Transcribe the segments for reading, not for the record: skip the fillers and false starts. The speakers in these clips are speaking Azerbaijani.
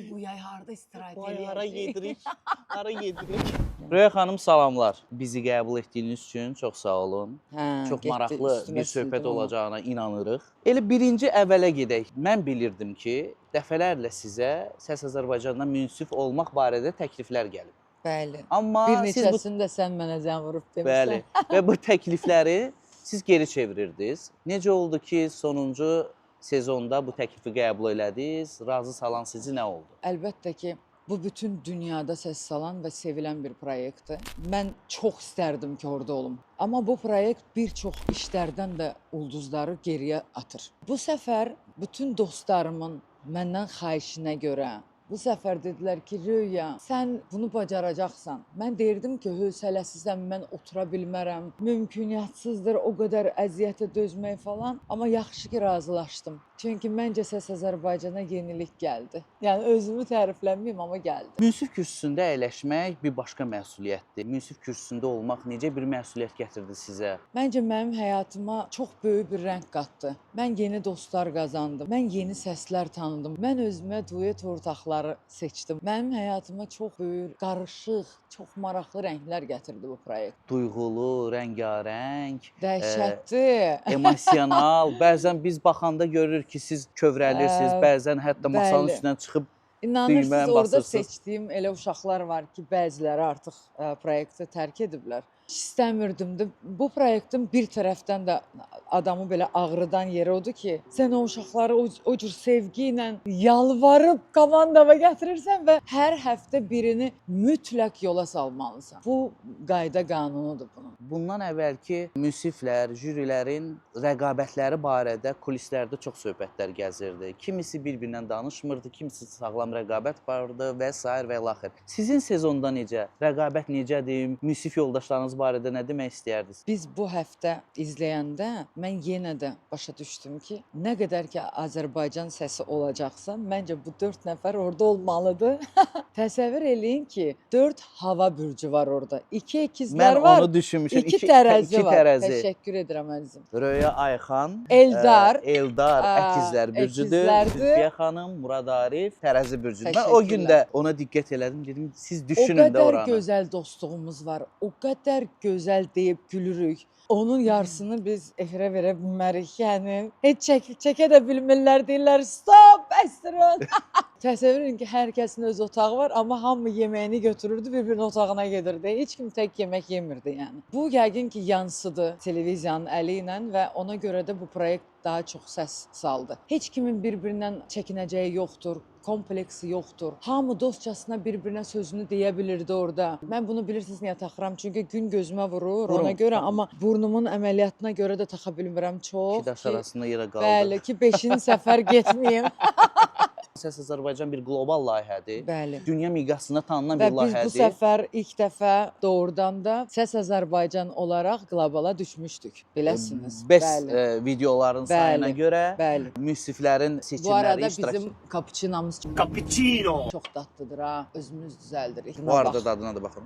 Bu yay harda istirahət Vay hara eləyəcəyik? gedirik? Hara gedirik? Röya xanım salamlar. Bizi qəbul etdiyiniz üçün çox sağ olun. Hə, Çox getdi, maraqlı üstümə bir söhbət sildim onu. olacağına inanırıq. Elə birinci əvvələ gedək. Mən bilirdim ki, dəfələrlə sizə Səs Azərbaycandan münsif olmaq barədə təkliflər gəlib. Bəli. Amma Bir siz bu neçəsini də sən mənə zəng vurub demirsən. Bəli. Və bu təklifləri siz geri çevirirdiniz. Necə oldu ki, sonuncu sezonda bu təklifi qəbul elədiniz? Razı salan sizi nə oldu? Əlbəttə ki, bu bütün dünyada səs salan və sevilən bir proyektdir. Mən çox istərdim ki, orada olum. Amma bu proyekt bir çox işlərdən də ulduzları geriyə atır. Bu səfər bütün dostlarımın məndən xahişinə görə bu səfər dedilər ki, Röya, sən bunu bacaracaqsan. Mən deyirdim ki, hövsələsizəm, mən otura bilmərəm, mümkünyatsızdır o qədər əziyyətə dözmək falan. Amma yaxşı ki, razılaşdım. Çünki məncə Səs Azərbaycana yenilik gəldi. Yəni özümü tərifləməyim, amma gəldi. Münsif kürsüsündə əyləşmək bir başqa məsuliyyətdir. Münsif kürsüsündə olmaq necə bir məsuliyyət gətirdi sizə? Məncə mənim həyatıma çox böyük bir rəng qatdı. Mən yeni dostlar qazandım. Mən yeni səslər tanıdım. Mən özümə duet ortaqları seçdim. Mənim həyatıma çox böyük, qarışıq, çox maraqlı rənglər gətirdi bu proyekt. Duyğulu, rəngarəng, Dəhşətli. emosional. Bəzən biz baxanda görürük ki, siz kövrəlirsiniz, bəzən hətta masanın Bəli. üstündən çıxıb İnanırsınız, düyməni orada basırsınız. seçdiyim elə uşaqlar var ki, bəziləri artıq proyekti tərk ediblər. Heç İstəmirdim də. Bu proyektin bir tərəfdən də adamı belə ağrıdan yeri odur ki, sən o uşaqları o cür sevgi ilə yalvarıb komandava gətirirsən və hər həftə birini mütləq yola salmalısan. Bu qayda qanunudur bunun. Bundan əvvəlki münsiflər, jürilərin rəqabətləri barədə kulislərdə çox söhbətlər gəzirdi. Kimisi bir-birindən danışmırdı, kimisi sağlam rəqabət vardı və sair və ilaxır. Sizin sezonda necə? Rəqabət necədir? Münsif yoldaşlarınız barədə nə demək istəyərdiniz? Biz bu həftə izləyəndə mən yenə də başa düşdüm ki, nə qədər ki Azərbaycan səsi olacaqsa, məncə bu 4 nəfər orada olmalıdır. Təsəvvür eləyin ki, 4 hava bürcü var orada. 2 əkizlər Mən var, onu düşünmüşəm. 2 tərəzi iki var. tərəzi. Təşəkkür edirəm əzizim. Röya Ayxan, Eldar, Eldar əkizlər bürcüdür. əkizlərdir. Zülfiyə xanım, Murad Arif tərəzi bürcüdür. Mən o gün Təşəkkürlər. də ona diqqət elədim, dedim siz O düşünün də qədər oranı. gözəl dostluğumuz var. O qədər gözəl deyib gülürük. Onun yarısını biz efirə verə bilmərik. Yəni heç çəkə də bilmirlər, deyirlər stop, bəsdirin. Təsəvvür edin ki, hər kəsin öz otağı var, amma hamı yeməyini götürürdü, bir-birinin otağına gedirdi. Heç kim tək yemək yemirdi yəni. Bu yəqin ki, yansıdı televiziyanın əli ilə və ona görə də bu proyekt daha çox səs saldı. Heç kimin bir-birindən çəkinəcəyi yoxdur, kompleksi yoxdur. Hamı dostcasına bir-birinə sözünü deyə bilirdi orada. Mən bunu bilirsiniz niyə taxıram? Çünki gün gözümə vurur Vurun, ona görə, taxın. amma burnumun əməliyyatına görə də taxa bilmirəm çox. İki daş ki- arasında yerə qaldı. Bəli, ki 5-ci səfər getməyim. Səs Azərbaycan bir qlobal layihədir. Bəli. Dünya miqyasında tanınan Və bir biz bu layihədir. səfər ilk dəfə doğrudan da Səs Azərbaycan olaraq qlobala düşmüşdük. Biləsiniz. Best Bəli. videoların sayına Bəli. görə Bəli. münsiflərin Bu seçimləri arada iştirak. bizim kapuçinomuz Cappuccino. çox dadlıdır ha. Özümüz düzəldirik. Bu arada dadına da baxın.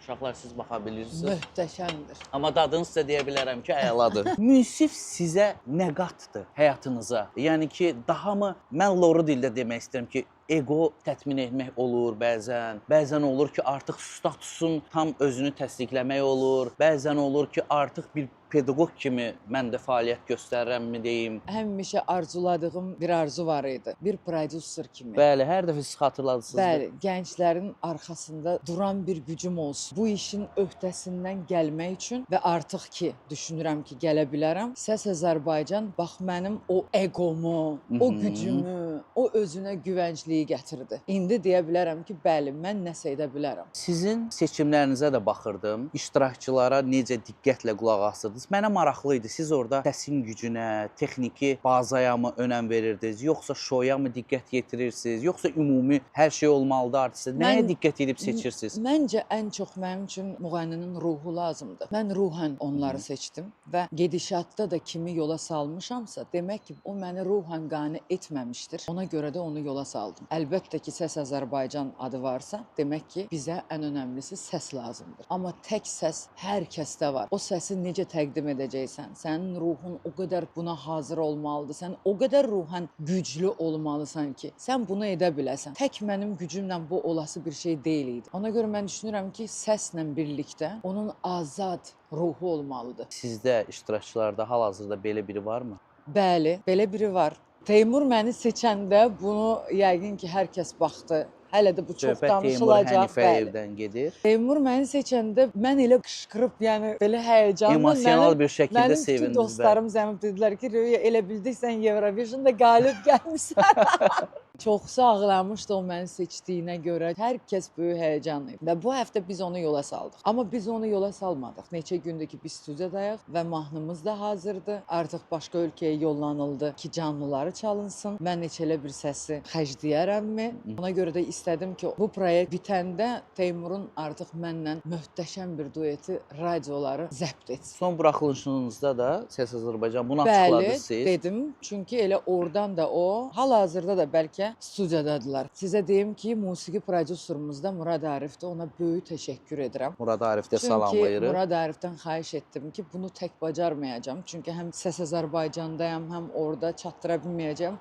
Uşaqlar siz baxa bilirsiniz. Möhtəşəmdir. Amma dadını sizə deyə bilərəm ki, əladır. Münsif sizə nə qatdı həyatınıza? Yəni ki, daha mı mən loru dildə demək istəyirəm ki, ego təmin etmək olur bəzən. Bəzən olur ki, artıq statusun tam özünü təsdiqləmək olur. Bəzən olur ki, artıq bir pedaqoq kimi mən də fəaliyyət göstərirəmmi deyim. Həmişə arzuladığım bir arzu var idi. Bir prodüser kimi. Bəli, hər dəfə siz xatırladırsınız. Bəli, gənclərin arxasında duran bir gücüm olsun. Bu işin öhdəsindən gəlmək üçün və artıq ki, düşünürəm ki, gələ bilərəm. Səs Azərbaycan bax mənim o egomu, o gücümü, o özünə güvəncliyi gətirdi. İndi deyə bilərəm ki, bəli, mən nəsə edə bilərəm. Sizin seçimlərinizə də baxırdım. İştirakçılara necə diqqətlə qulaq asırdınız. Mənə maraqlı idi. Siz orada səsin gücünə, texniki bazaya mı önəm verirdiniz, yoxsa şoya mı diqqət yetirirsiniz, yoxsa ümumi hər şey olmalıdır artistə? Nəyə diqqət edib seçirsiniz? Məncə ən çox mənim üçün müğənninin ruhu lazımdır. Mən ruhən onları seçdim və gedişatda da kimi yola salmışamsa, demək ki, o məni ruhən qane etməmişdir. Ona Ona görə də onu yola saldım. Əlbəttə ki, Səs Azərbaycan adı varsa, demək ki, bizə ən önəmlisi səs lazımdır. Amma tək səs hər kəsdə var. O səsi necə təqdim edəcəksən? Sənin ruhun o qədər buna hazır olmalıdır. Sən o qədər ruhən güclü olmalısan ki, sən bunu edə biləsən. Tək mənim gücümlə bu olası bir şey deyil idi. Ona görə mən düşünürəm ki, səslə birlikdə onun azad ruhu olmalıdır. Sizdə iştirakçılarda hal-hazırda belə biri varmı? Bəli, belə biri var. Teymur məni seçəndə bunu yəqin ki, hər kəs baxdı. Hələ də bu çox Söhbət Teymur danışılacaq. Bəli. Hənifəyevdən gedir. Teymur məni seçəndə mən elə qışqırıb, yəni belə həyəcanla Emosional bir şəkildə mənim bütün sevindiniz. Bəli. dostlarım zəmib dedilər ki, Röya elə bildik sən Eurovisionda qalib gəlmisən. Çoxsu ağlamışdı o məni seçdiyinə görə. Hər kəs böyük həyəcanlı idi. Və bu həftə biz onu yola saldıq. Amma biz onu yola salmadıq. Neçə gündür ki, biz studiyadayıq və mahnımız da hazırdır. Artıq başqa ölkəyə yollanıldı ki, canlıları çalınsın. Mən heç elə bir səsi xərcləyərəmmi? Ona görə də istədim ki, bu proyekt bitəndə Teymurun artıq mənlə möhtəşəm bir dueti radioları zəbt etsin. Son buraxılışınızda da Səs Azərbaycan bunu Bəli, açıqladınız siz. dedim. Çünki elə oradan da o, hal-hazırda da bəlkə studiyadadılar. Sizə deyim ki, musiqi prodüserimiz də Murad Arifdir. Ona böyük təşəkkür edirəm. Murad Arif də Çünki salamlayırıq. Murad Arifdən xahiş etdim ki, bunu tək bacarmayacağam. Çünki həm Səs Azərbaycandayam, həm orada çatdıra bilməyəcəm.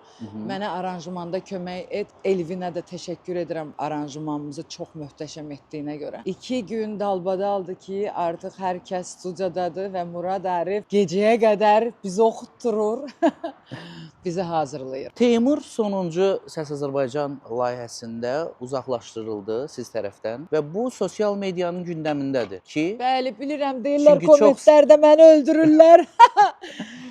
Mənə aranjmanda kömək et. Elvinə də təşəkkür edirəm aranjmanımızı çox möhtəşəm etdiyinə görə. 2 gün dalbadaldı ki, artıq hər kəs studiyadadır və Murad Arif gecəyə qədər bizi oxutdurur. Bizi hazırlayır. Teymur sonuncu Səs Azərbaycan layihəsində uzaqlaşdırıldı siz tərəfdən və bu sosial medianın gündəmindədir ki, Bəli, bilirəm deyirlər Çünki çox- kommentlərdə məni öldürürlər.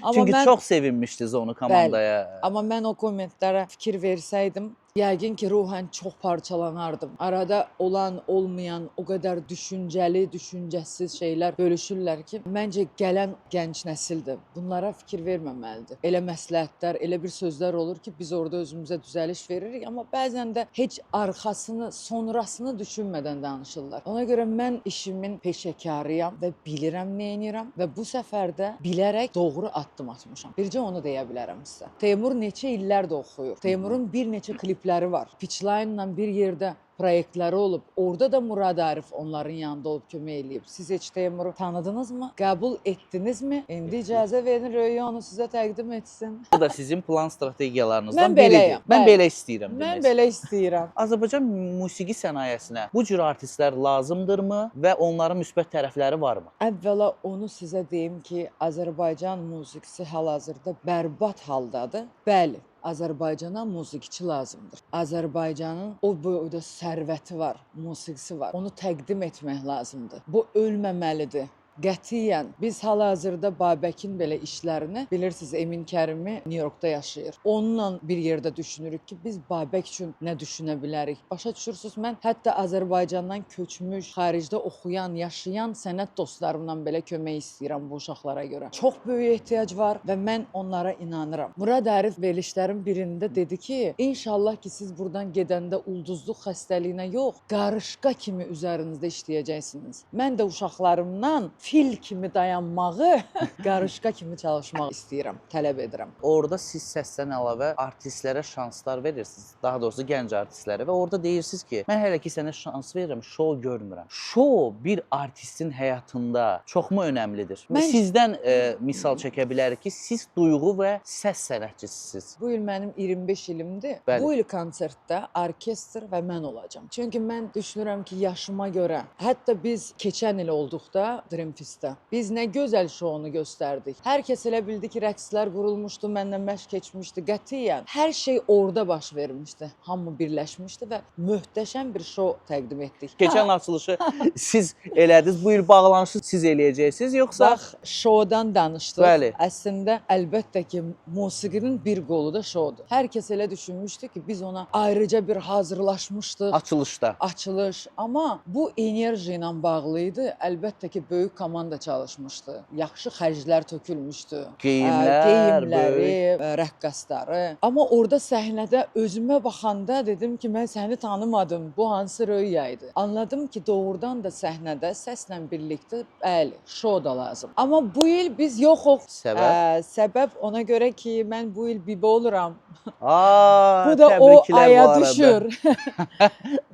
Amma çünki mən çox sevinmişdiniz onu komandaya. Amma mən o kommentlərə fikir versəydim, yəqin ki, ruhən çox parçalanardım. Arada olan, olmayan o qədər düşüncəli, düşüncəsiz şeylər bölüşürlər ki, məncə gələn gənc nəsildir. Bunlara fikir verməməlidir. Elə məsləhətlər, elə bir sözlər olur ki, biz orada özümüzə düzəliş veririk, amma bəzən də heç arxasını, sonrasını düşünmədən danışırlar. Ona görə mən işimin peşəkarıyam və bilirəm nə edirəm və bu səfər də bilərək doğru addım atmışam. Bircə onu deyə bilərəm sizə. Teymur neçə illərdir oxuyur. Teymurun bir neçə klipləri var. Pitchline-la bir yerdə proyektləri olub. Orada da Murad Arif onların yanında olub kömək eləyib. Siz heç Teymuru tanıdınızmı? Qəbul etdinizmi? İndi icazə verin Röya onu sizə təqdim etsin. Bu da sizin plan strategiyalarınızdan Mən biridir. beləyəm, Mən bəli. belə istəyirəm Mən demək. belə istəyirəm. Azərbaycan musiqi sənayesinə bu cür artistlər lazımdırmı və onların müsbət tərəfləri varmı? Əvvəla onu sizə deyim ki, Azərbaycan musiqisi hal-hazırda bərbad haldadır. Bəli, Azərbaycana musiqiçi lazımdır. Azərbaycanın o boyda sərvəti var, musiqisi var. Onu təqdim etmək lazımdır. Bu ölməməlidir. Qətiyyən biz hal-hazırda Babəkin belə işlərini bilirsiniz, Emin Kərimi New Yorkda yaşayır. Onunla bir yerdə düşünürük ki, biz Babək üçün nə düşünə bilərik? Başa düşürsüz, mən hətta Azərbaycandan köçmüş, xaricdə oxuyan, yaşayan sənət dostlarımdan belə kömək istəyirəm bu uşaqlara görə. Çox böyük ehtiyac var və mən onlara inanıram. Murad Arif verilişlərin birində dedi ki, inşallah ki siz buradan gedəndə ulduzluq xəstəliyinə yox, qarışqa kimi üzərinizdə işləyəcəksiniz. Mən də uşaqlarımdan fil kimi dayanmağı, qarışqa kimi çalışmaq istəyirəm, tələb edirəm. Orada siz səsdən əlavə artistlərə şanslar verirsiniz. Daha doğrusu gənc artistlərə və orada deyirsiniz ki, mən hələ ki sənə şans verirəm, şou görmürəm. Şou bir artistin həyatında çoxmu önəmlidir? Sizdən misal çəkə bilərik ki, siz duyğu və səs sənətçisisiniz. Bu il mənim 25 ilimdir. Bəli. Bu il konsertdə orkestr və mən olacağam. Çünki mən düşünürəm ki, yaşıma görə, hətta biz keçən il olduqda Dream Festdə biz nə gözəl şounu göstərdik. Hər kəs elə bildi ki, rəqslər qurulmuşdu, məndən məşq keçmişdi. Qətiyyən hər şey orada baş vermişdi. Hamı birləşmişdi və möhtəşəm bir şou təqdim etdik. Keçən açılışı siz elədiniz, bu il bağlanışı siz eləyəcəksiniz yoxsa Bax, şoudan danışdıq. Bəli. Əslində əlbəttə ki, musiqinin bir qolu da şoudur. Hər kəs elə düşünmüşdü ki, biz ona ayrıca bir hazırlaşmışdıq. açılışda? Açılış, amma bu enerji ilə bağlı idi. Əlbəttə ki, böyük komanda çalışmışdı. Yaxşı xərclər tökülmüşdü. Geyimlər, Geyimləri, böyük. Rəqqasları. Amma orada səhnədə özümə baxanda dedim ki, mən səni tanımadım. Bu hansı Röya idi? Anladım ki, doğrudan da səhnədə səslə birlikdə bəli, şou da lazım. Amma bu il biz yoxuq. Səbəb? Səbəb ona görə ki, mən bu il bibi oluram. Aa, Bu da o təbriklər bu aya arada. düşür.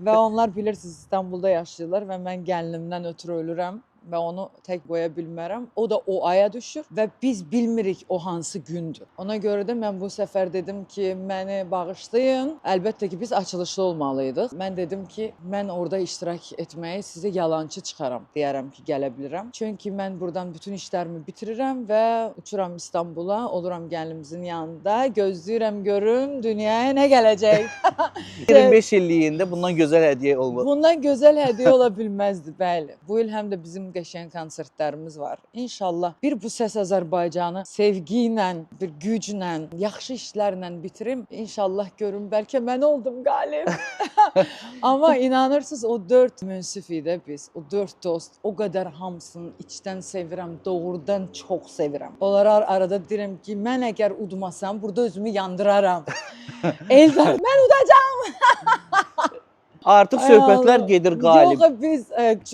Və onlar bilirsiniz İstanbulda yaşayırlar və mən gəlinimdən ötürü ölürəm və onu tək qoya bilmərəm. O da o aya düşür və biz bilmirik o hansı gündür. Ona görə də mən bu səfər dedim ki, məni bağışlayın. Əlbəttə ki, biz açılışda olmalıydıq. Mən dedim ki, mən orada iştirak etməyi sizə yalançı çıxaram. Deyərəm ki, gələ bilirəm. Çünki mən buradan bütün işlərimi bitirirəm və uçuram İstanbula, oluram gəlinimizin yanında. Gözləyirəm görüm dünyaya nə gələcək. 25 illiyində bundan gözəl hədiyyə olmaz. Bundan gözəl hədiyyə ola bilməzdi, bəli. Bu il həm də bizim qəşəng konsertlərimiz var. İnşallah bir bu Səs Azərbaycanı sevgi ilə, bir güclə, yaxşı işlərlə bitirim. İnşallah görüm bəlkə mən oldum qalib. Amma inanırsınız o 4 münsif idi biz, o 4 dost, o qədər hamısını içdən sevirəm, doğrudan çox sevirəm. Onlara arada deyirəm ki, mən əgər udmasam burada özümü yandıraram. Eldar, mən udacağam. Artıq Ay söhbətlər Allah. gedir qalib. Yox, biz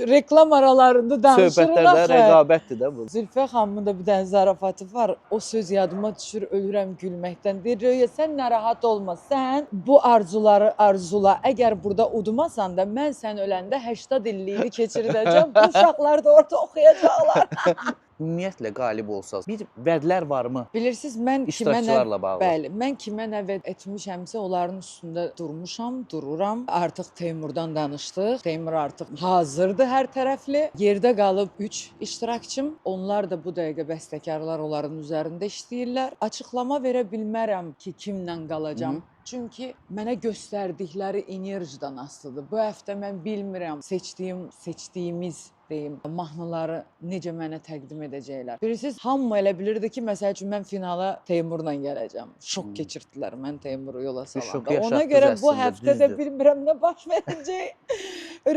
reklam aralarında danışırıq Söhbətlərdə axı. rəqabətdir də bu. Zülfə xanımın da bir dənə zarafatı var. O söz yadıma düşür, ölürəm gülməkdən. Deyir, Röya, sən narahat olma. Sən bu arzuları arzula. Əgər burada udmasan da mən sən öləndə 80 illiyini keçirdəcəm. Bu uşaqlar da orada oxuyacaqlar. Ümumiyyətlə qalib olsaz, bir vədlər varmı Bilirsiniz, mən kimə nə iştirakçılarla bağlı? Bəli, mən kimə nə vəd etmişəmsə, onların üstündə durmuşam, dururam. Artıq Teymurdan danışdıq. Teymur artıq hazırdır hər tərəfli. Yerdə qalıb 3 iştirakçım. Onlar da bu dəqiqə bəstəkarlar onların üzərində işləyirlər. Açıqlama verə bilmərəm ki, kimlə qalacam. Çünki mənə göstərdikləri enerjidən asılıdır. Bu həftə mən bilmirəm seçdiyimiz deyim, mahnıları necə mənə təqdim edəcəklər. Bilirsiniz, hamı elə bilirdi ki, məsəl üçün mən finala Teymurla gələcəm. Şok keçirdilər mən Teymuru yola Bir şok salanda. Ona yaşatdınız görə bu əslində, həftə də düzdür. bilmirəm nə baş verəcək.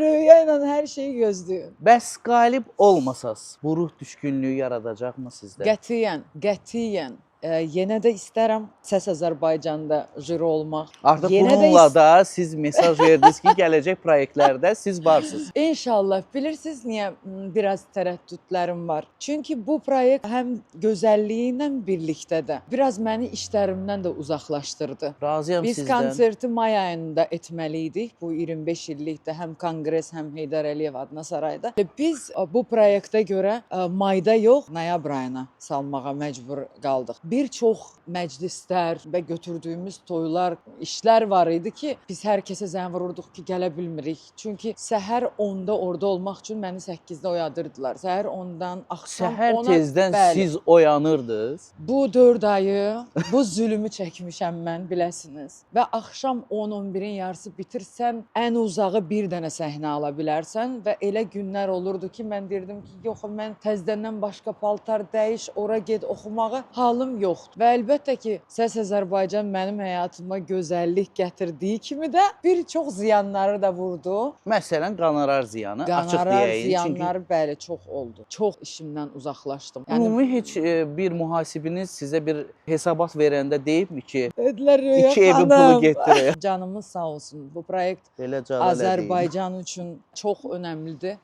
Röya ilə hər şeyi gözləyin. Bəs qalib olmasaz, bu ruh düşkünlüyü yaradacaqmı sizdə? Qətiyyən, qətiyyən. Yenə də istərəm Səs Azərbaycanda jüri olmaq. Artıq Yenə də bununla da siz mesaj verdiniz ki, gələcək proyektlərdə siz varsınız. İnşallah. Bilirsiniz niyə biraz tərəddüdlərim var? Çünki bu proyekt həm gözəlliyi ilə birlikdə də biraz məni işlərimdən də uzaqlaşdırdı. Razıyam Biz sizdən. konserti may ayında etməli idik. Bu 25 illikdə həm konqres, həm Heydər Əliyev adına sarayda. Və biz bu proyektə görə mayda yox, noyabr ayına salmağa məcbur qaldıq. Bir çox məclislər və götürdüyümüz toylar, işlər var idi ki, biz hər kəsə zəng vururduq ki, gələ bilmirik. Çünki səhər 10-da orada olmaq üçün məni 8-də oyadırdılar. Səhər 10-dan axşam Səhər 10-a tezdən bəli. siz oyanırdınız. Bu 4 ayı, bu zülmü çəkmişəm mən, biləsiniz. Və axşam 10-11-in yarısı bitirsən, ən uzağı bir dənə səhnə ala bilərsən və elə günlər olurdu ki, mən deyirdim ki, yox, mən təzdəndən başqa paltar dəyiş, ora get oxumağa halım yoxdur. Və əlbəttə ki, Səs Azərbaycan mənim həyatıma gözəllik gətirdiyi kimi də bir çox ziyanları da vurdu. Məsələn, qonorar ziyanı, açıq Qonorar deyək. ziyanları bəli çox oldu. Çox işimdən uzaqlaşdım. Çünki ümumi heç bir mühasibiniz sizə bir hesabat verəndə deyibmi ki, Dedilər Röya iki evin pulu xanım. getdi. Canımız sağ olsun. Bu proyekt Belə cavab Azərbaycan üçün çox önəmlidir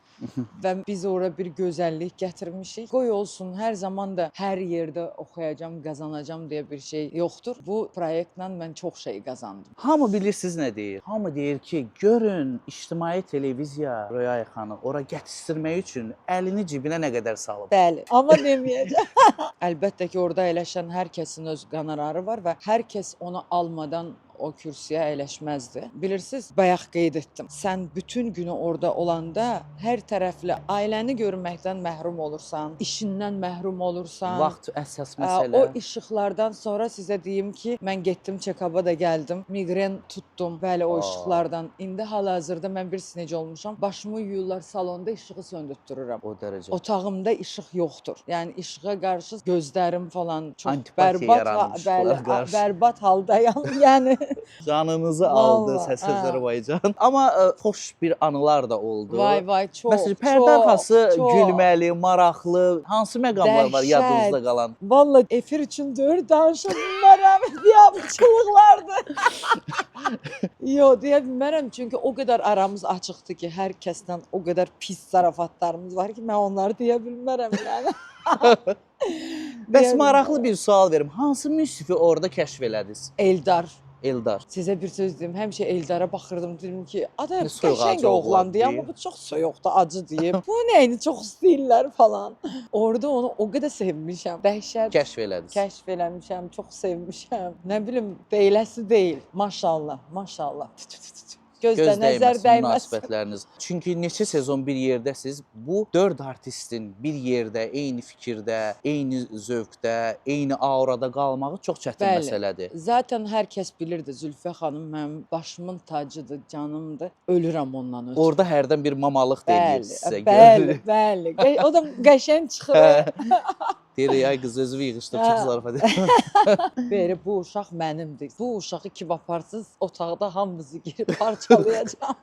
və biz ora bir gözəllik gətirmişik. Qoy olsun, hər zaman da hər yerdə oxuyacam, qazanacam deyə bir şey yoxdur. Bu proyektlə mən çox şey qazandım. Hamı bilirsiniz nə deyir? Hamı deyir ki, görün ictimai televiziya Röya Ayxanı ora gətirmək üçün əlini cibinə nə qədər salıb. Bəli, amma deməyəcəm. Əlbəttə ki, orada əyləşən hər kəsin öz qonorarı var və hər kəs onu almadan o kürsüyə əyləşməzdi. Bilirsiniz, bayaq qeyd etdim. Sən bütün günü orada olanda hər tərəfli ailəni görməkdən məhrum olursan, işindən məhrum olursan. Vaxt əsas O məsələ. işıqlardan sonra sizə deyim ki, mən getdim check-up'a da gəldim. Miqren tutdum. Bəli, o Aa. işıqlardan. İndi hal-hazırda mən bilirsiniz necə olmuşam. Başımı yuyurlar salonda, işığı söndürtdürürəm. O dərəcə. Otağımda işıq yoxdur. Yəni işığa qarşı gözlərim falan çox Antipatiya bərbad yaranmış bəli, bunlara qarşı. bərbad haldayam. Yəni Canınızı aldı Vallahi, Səs hə. Azərbaycan. Amma xoş bir anılar da oldu. Vay vay, çox. Məsələn, pərdə arxası çox. gülməli, maraqlı hansı məqamlar var Dəhşət. yadınızda qalan? Vallahi efir üçün deyir, danışa bilmərəm. Diyabçılıqlardır. Yo, deyə bilmərəm çünki o qədər aramız açıqdır ki, hər kəsdən o qədər pis zarafatlarımız var ki, mən onları deyə bilmərəm yəni. Bəs maraqlı bir sual verim. Hansı müsifi orada kəşf elədiniz? Eldar. Eldar. Sizə bir söz deyim, həmişə Eldara baxırdım, dedim ki, ada Ne soyuq qəşəng acı oğlan oğlan deyə, amma deyir. bu çox soyuqdur, acı deyib. Bu nəyini çox istəyirlər falan. Orada onu o qədər sevmişəm. Dəhşət. Kəşf elədiniz. Kəşf eləmişəm, çox sevmişəm. Nə bilim, beləsi deyil. Maşallah, maşallah. Tü, tü, tü, tü. Gözdə Göz nəzər dəyməsin dəyməsin. münasibətləriniz. Çünki neçə sezon bir yerdəsiz, bu 4 artistin bir yerdə, eyni fikirdə, eyni zövqdə, eyni aurada qalmağı çox çətin Bəli. məsələdir. Zaten hər kəs bilirdi Zülfə xanım mənim başımın tacıdır, canımdır. Ölürəm ondan ötürü. Orada hərdən bir mamalıq da eləyir Bəli, sizə. bəli, bəli. O da qəşəng çıxır. Deyir, ay qız özünü yığışdır, çox Hə. zarafat. Beri bu uşaq mənimdir. Bu uşağı kim aparsız otaqda hamımızı girib parçalayacağam.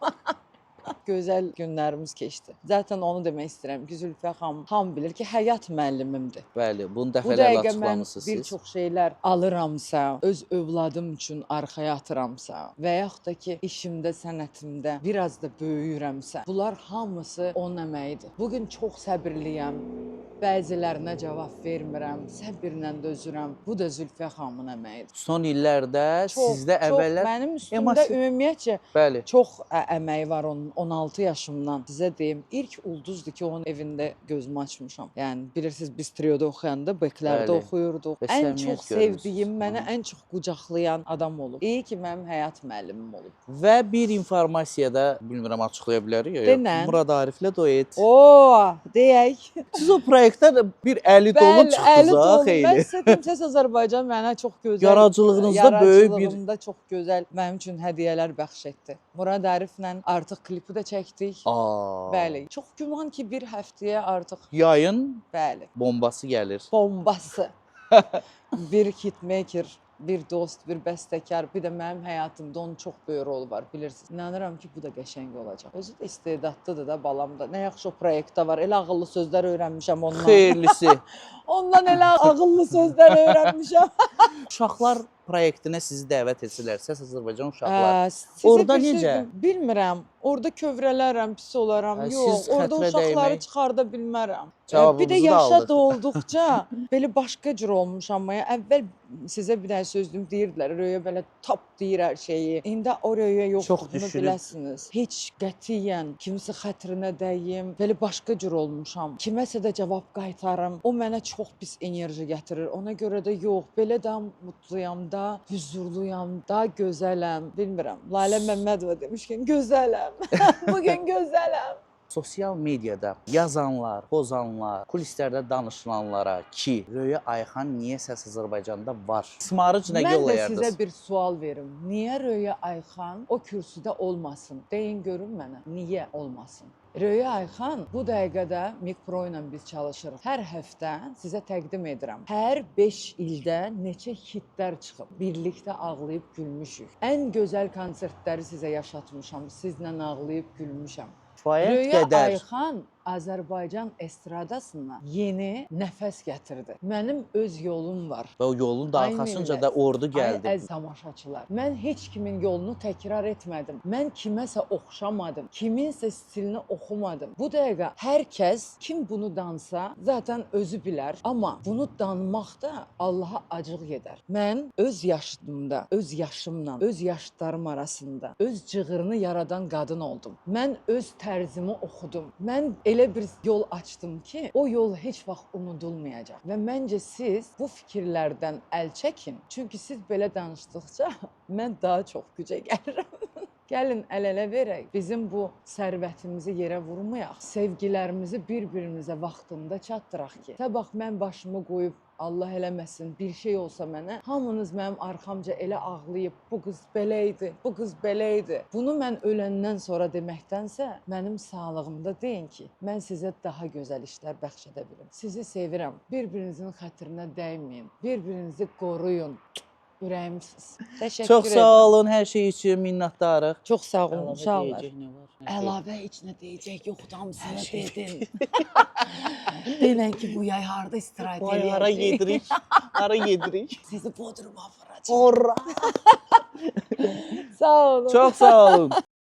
Gözəl günlərimiz keçdi. Zaten onu demək istəyirəm ki, Zülfə xanım hamı bilir ki, həyat müəllimimdir. Bəli, bunu Bu dəfələrlə dəqiqə mən açıqlamısınız bir siz. çox şeylər alıramsa, öz övladım üçün arxaya atıramsa və yaxud da ki, işimdə, sənətimdə biraz da böyüyürəmsə, bunlar hamısı onun əməyidir. Bu gün çox səbirliyəm. Bəzilərinə cavab vermirəm, səbirlə dözürəm. Bu da Zülfə xanımın əməyidir. Son illərdə Çox, sizdə çox əvvəllər mənim üstümdə ümumiyyətcə bəli. çox əməyi var onun 16 yaşımdan. Sizə deyim, ilk ulduzdur ki, onun evində gözümü açmışam. Yəni bilirsiniz biz trioda oxuyanda beklərdə Bəli. oxuyurduq. Və Ən səmimiyyət çox görmüsünüz. sevdiyim, mənə Aha. ən çox qucaqlayan adam olub. İyi ki, mənim həyat müəllimim olub. Və bir informasiyada bilmirəm açıqlaya bilərik ya yox. Denən. Murad Ariflə duet. Oo, deyək. Siz o proyektdə də bir əli dolu Bəli, əli çıxdınız ha, dolu. Mən xeyli. sizə deyim, Səs Azərbaycan mənə çox gözəl Yaradıcılığınızda böyük bir yaradıcılığımda çox gözəl mənim üçün hədiyyələr bəxş etdi. Murad Ariflə artıq klipi də çəkdik. Aa. Bəli. Çox güman ki, bir həftəyə artıq Yayın bəli. bombası gəlir. Bombası. Bir hitmaker, bir dost, bir bəstəkar, bir də mənim həyatımda onun çox böyük rolu var, bilirsiniz. İnanıram ki, bu da qəşəng olacaq. Özü də istedadlıdır da balam da. Nə yaxşı o proyektdə var. Elə ağıllı sözlər öyrənmişəm ondan. Xeyirlisi. Ondan elə ağıllı sözlər öyrənmişəm. Uşaqlar proyektinə sizi dəvət etsələr, Səs Azərbaycan uşaqlar. Sizə Orada bir söz necə? deyim, bilmirəm. Orada kövrələrəm, pis olaram. Hə, Yox, siz orada xətrə uşaqları dəymək- çıxarda bilmərəm. Bir də Cavabımızı da yaşa aldıq. dolduqca belə başqa cür olmuşam. Amma əvvəl sizə bir dənə söz deyim, deyirdilər, Röya belə tap deyir hər şeyi. İndi o Röya yoxdur, Çox bunu düşünüb. biləsiniz. Heç qətiyyən kimsə xətrinə dəyim, belə başqa cür olmuşam. Kiməsə də cavab qaytarım. O mənə çox pis enerji gətirir. Ona görə də yox, belə də mutluyam da, hüzurluyam da, gözələm. Bilmirəm. Lalə Məmmədova demişkən gözələm. Bugün gözələm. Sosial mediada yazanlar, pozanlar, kulislərdə danışılanlara ki, Röya Ayxan niyə Səs Azərbaycanda var? Smarıc nə Mən də yollayardınız? sizə bir sual verim. Niyə Röya Ayxan o kürsüdə olmasın? Deyin görün mənə. Niyə olmasın? Röya Ayxan bu dəqiqədə Mikpro ilə biz çalışırıq. Hər həftə sizə təqdim edirəm. Hər 5 ildə neçə hitlər çıxıb. Birlikdə ağlayıb gülmüşük. Ən gözəl konsertləri sizə yaşatmışam. Sizlə ağlayıb gülmüşəm. Kifayət Röya qədər. Ayxan Azərbaycan estradasına yeni nəfəs gətirdi. Mənim öz yolum var. Və o yolun da Ay arxasınca millət, da ordu gəldi. Ay əziz tamaşaçılar, mən heç kimin yolunu təkrar etmədim. Mən kiməsə oxşamadım. Kiminsə stilini oxumadım. Bu dəqiqə hər kəs kim bunu dansa, zaten özü bilər. Amma bunu danmaq da Allaha acıq gedər. Mən öz yaşımda, öz yaşımla, öz yaşlarım arasında öz cığırını yaradan qadın oldum. Mən öz tərzimi oxudum. Mən elə bir yol açdım ki, o yol heç vaxt unudulmayacaq. Və məncə siz bu fikirlərdən əl çəkin. Çünki siz belə danışdıqca mən daha çox gücə gəlirəm. Gəlin əl-ələ verək. Bizim bu sərvətimizi yerə vurmayaq. Sevgilərimizi bir-birimizə vaxtında çatdıraq ki, sabah mən başımı qoyub Allah eləməsin, bir şey olsa mənə, hamınız mənim arxamca elə ağlayıb, bu qız belə idi, bu qız belə idi. Bunu mən öləndən sonra deməkdənsə, mənim sağlığımda deyin ki, mən sizə daha gözəl işlər bəxş edə bilim. Sizi sevirəm. Bir-birinizin xətrinə dəyməyin. Bir-birinizi qoruyun. Ürəyimsiz. Təşəkkür Çox edirəm. sağ olun hər şey üçün, minnətdarıq. Çox sağ olun uşaqlar. Deyəcək nə var? Əlavə heç nə deyəcək yoxdur, hamısını dedin. Denən ki, bu yay harda istirahət Vay hara eləyəcək. yedirik? Hara yedirik? Sizi Bodruma aparacaq. Ora. Sağ olun. Çox sağ olun.